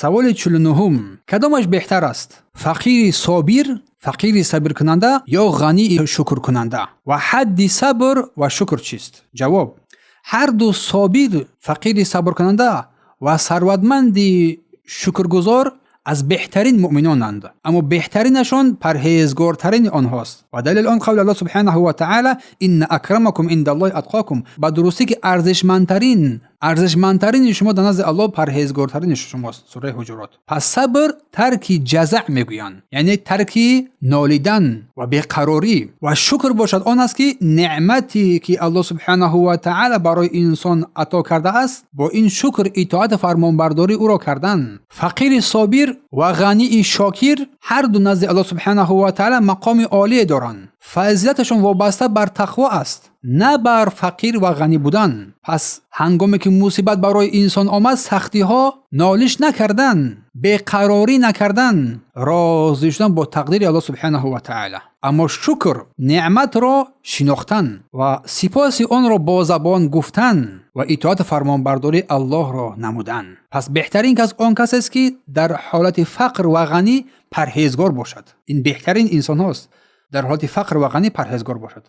Саволи 49-ум: кадомаш беҳтар аст, фақири собир, фақири сабркунанда ё ғании шукркунанда? Ва ҳадди сабр ва шукр чист? Ҷавоб: ҳарду собир, фақири сабркунанда ва сарватманди шукргузор аз беҳтарин муъминонанд, аммо беҳтаринашон парҳезгортарини онҳост. Ва далели он қавли Аллоҳ субҳанаҳу ва таъала: «Инна акрамакум индаллоҳи атқокум». Ба дурустӣ ки арзишмандтарини шумо дар назди Аллоҳ парҳезгортарини шумост. Сураи Ҳуҷурот. Пас сабр тарки ҷазаъ мегӯянд, яъне тарки нолидан ва беқарорӣ, ва шукр бошад он аст, ки неъмате ки Аллоҳ субҳанаҳу ва таъала барои инсон ато кардааст, бо ин шукр итоати фармонбардорӣ ӯро кардан. Фақири собир ва ғании шокир ҳарду назди Аллоҳ субҳанаҳу ва таъала мақоми олие доранд. Фазилаташон вобаста бар тақво аст, на бар фақир ва ғанӣ будан. Пас ҳангоме ки мусибат барои инсон омад, сахтиҳо, нолиш накардан, беқарорӣ накардан, розӣ шудан бо тақдири Аллоҳ субҳанаҳу ва таъала. Аммо шукр неъматро шинохтан ва сипоси онро бо забон гуфтан ва итоати фармонбардории Аллоҳро намудан. Пас беҳтарин кас он касест, ки дар ҳолати фақр ва ғанӣ парҳезгор бошад. Ин беҳтарин инсонҳост, дар ҳолати фақр ва ғанӣ парҳезгор бошад.